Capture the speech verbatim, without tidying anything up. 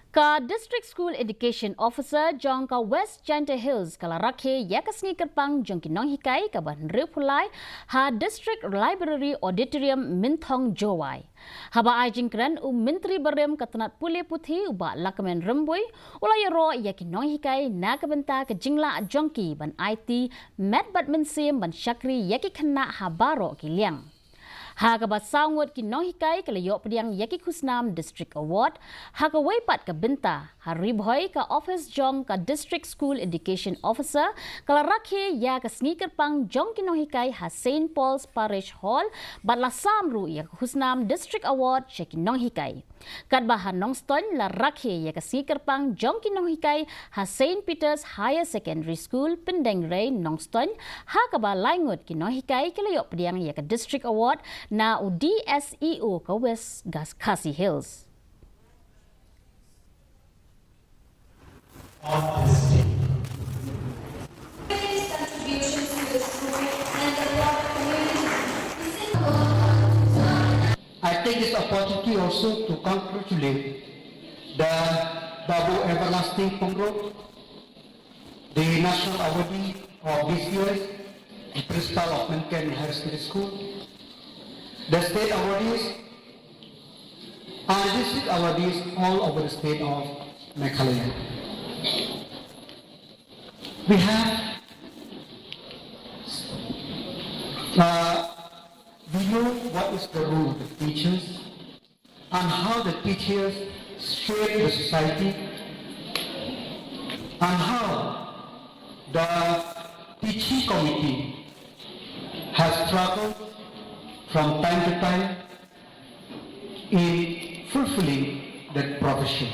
Ka District School Education Officer jong ka West Jaintia Hills ka la rakhe ïa ka sngi kyrpang jong ki nonghikai kaba hynriew phew lai ha District Library Auditorium, Mynthong, Jowai. Haba ai jingkren u Myntri barim ka tnat pule puthi u Bah Lahkmen Rymbui u la ïaroh ïa ki nonghikai na ka bynta ka jinglah jong ki ban aiti met bad mynsiem ban shakri ïa ki khynnah ha baroh ki liang. Ha kaba saw ngut ki nonghikai ki la ïoh pdiang ïa ki khusnam District Award, ha kawei pat ka bynta ha Ri Bhoi ka office jong ka District School Education Officer ka la rakhe ïa ka sngi kyrpang jong ki nonghikai ha Saint Paul's Parish Hall bad la sam ruh ïa ka khusnam District Award sha ki nonghikai. Katba ha Nongstoiñ la rakhe ïa ka sngi kyrpang jong ki nonghikai ha Saint Peter's Higher Secondary School, Pyndengrei, Nongstoiñ, ha kaba lai ngut ki nonghikai ki la ïoh pdiang ïa ka District Award na u D S E O ka West Gas Khasi Hills. I take this opportunity also to congratulate the Babu Everlasting Pyngrope, the national awardee of this year, the principal of Mynken Higher Secondary School, the state awardees, and district awardees all over the state of Meghalaya. We have, uh, we know what is the role of the teachers and how the teachers shape the society and how the teaching committee has struggled from time to time in fulfilling that profession.